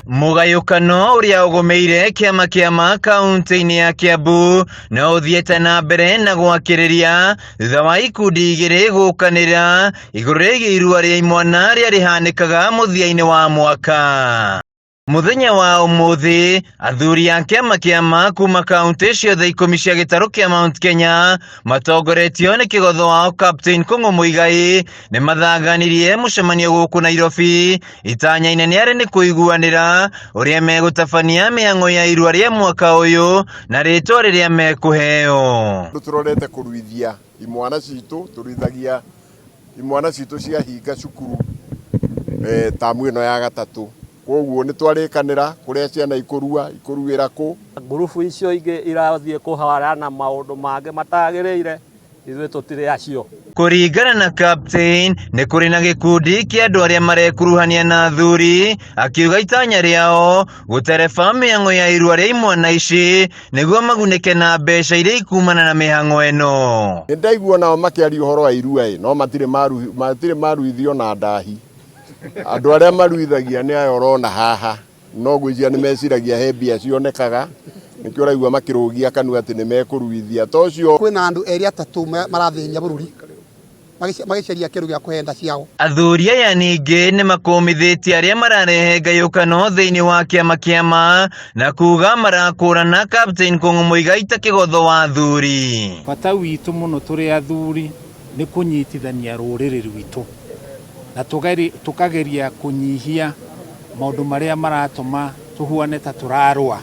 Mũgayũkano ũrĩa ũgũmĩire kĩama kĩama kaunti-inĩ ya Kiambu no ũthiĩte na mbere na gwakĩrĩria thutha wa ikundi igĩrĩ gũkanĩra igũrũ rĩgiĩ irua rĩa imwana rĩa rĩhanĩkaga mũthia-inĩ wa mwaka. Mũthenya wa ũmũthĩ, athuri a kĩama kĩama kuma kaunti ciothe 10 cia gĩtarũ kĩa Mount Kenya matongoretio nĩ kĩgotho wao Captain Kũng'ũ Mũigai nĩ mathanganirie mũcemanio gũkũ Nairobi. Itanya inene arĩ nĩ kũiguanĩra ũrĩa megũtabania mĩhang'o ya irua rĩa mwaka ũyũ na rĩtwa rĩrĩa mekũheo. Tũrorete kũruithia imwana citũ, tũruithagia imwana citũ ciahinga cukuru tamu ĩno ya gatatũ. Koguo nĩ twarĩkanĩra kũrĩa ciana ikũrua, ikũruĩra kũ. Ngurubu icio ingĩ irathiĩ kũharana maũndũ mangĩ matagĩrĩire, ithuĩ tũtirĩ acio. Kũringana na Captain, nĩ kũrĩ na gĩkundi kĩa andũ arĩa marekuruhania na athuri, akiuga itanya rĩao gũtereba mĩhang'o ya irua rĩa imwana ici nĩguo magunĩke na mbeca iria ikumana na mĩhang'o ĩno. Nĩ ndaigua nao makĩaria ũhoro wa irua ĩ, no matirĩ maruithio na ndahi. Andũ arĩa maruithagia nĩ aya ũrona haha, no ngwĩciria nĩ meciragia he mbia cionekaga, nĩkĩo ũraigua makĩrũgia kanua atĩ nĩ mekũruithia. Ta ũcio kwĩna andũ erĩ atatũ marathĩnia bũrũri magĩcaria kĩndũ gĩa kũhenda ciao. Athuri aya ningĩ nĩ makũmithĩtie arĩa mararehe ngayũkano thĩinĩ wa kĩama kĩama na kuga marakũrana Captain Kũng'ũ Mũigai ta kĩgotho wa athuri. Bata witũ mũno tũrĩ athuri nĩ kũnyitithania rũrĩrĩ rwitũ na tũkageria kũnyihia maũndũ marĩa maratũma tũhuane ta tũrarũa.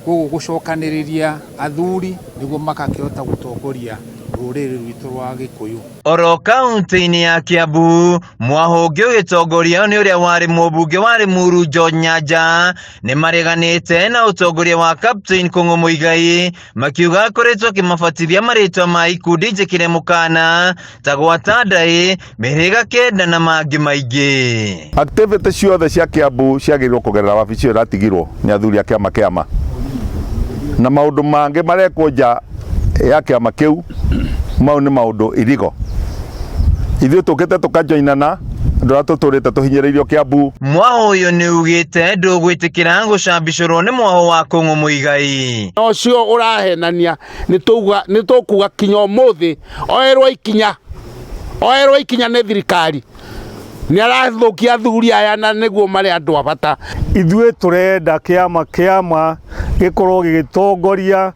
Koguo gũcokanĩrĩria athuri nĩguo makakĩhota gũtongoria rũrĩrĩ rwitũ rwa Gĩkũyũ. Oro kaunti-inĩ ya Kiambu, mwahũngĩ ũgĩtongorio nĩ ũrĩa warĩ mũmbunge wa Limuru George Nyanja nĩ mareganĩte na ũtongoria wa Captain Kũng'ũ Mũigai makiuga akoretwo akĩmabatithia marĩtwa ma ikundi njĩkĩre mũkana ta gwata ndaĩ, mĩhĩrĩga 9 na mangĩ maingĩ. Activity ciothe cia Kiambu ciagĩrĩirwo kũgerera wabici ĩyo ĩratigirwo nĩ athuri a kĩama kĩama na maũndũ mangĩ marekwo nja ya kĩama kĩu mau nĩ maũndũ irigo. Ithuĩ tũkĩte tũkajoinana andũ arĩa tũtũrĩte tũhinyĩrĩirio Kiambu. Mwahũ ũyũ nĩ ugĩte ndũgwĩtĩkĩra gũcambicũrwo nĩ mwahũ wa Kũng'ũ Mũigai. Na ũcio ũrahenania nĩ tũkuga kinya ũmũthĩ oerwo ikinya, oerwo ikinya nĩ thirikari. Nĩ arathũkia athuri aya na nĩguo marĩ andũ a bata. Ithuĩ tũrenda kĩama kĩama gĩkorwo gĩgĩtongoria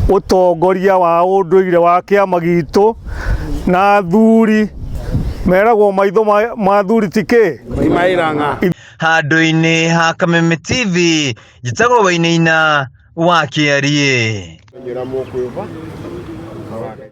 ũtongoria wa ũndũire wa kĩama gitũ na athuri meragwo maitho ma athuri ti kĩ? Ti mairang'a. Handũ-inĩ ha Kameme TV, njĩtagwo Wainaina wa Kĩariĩ.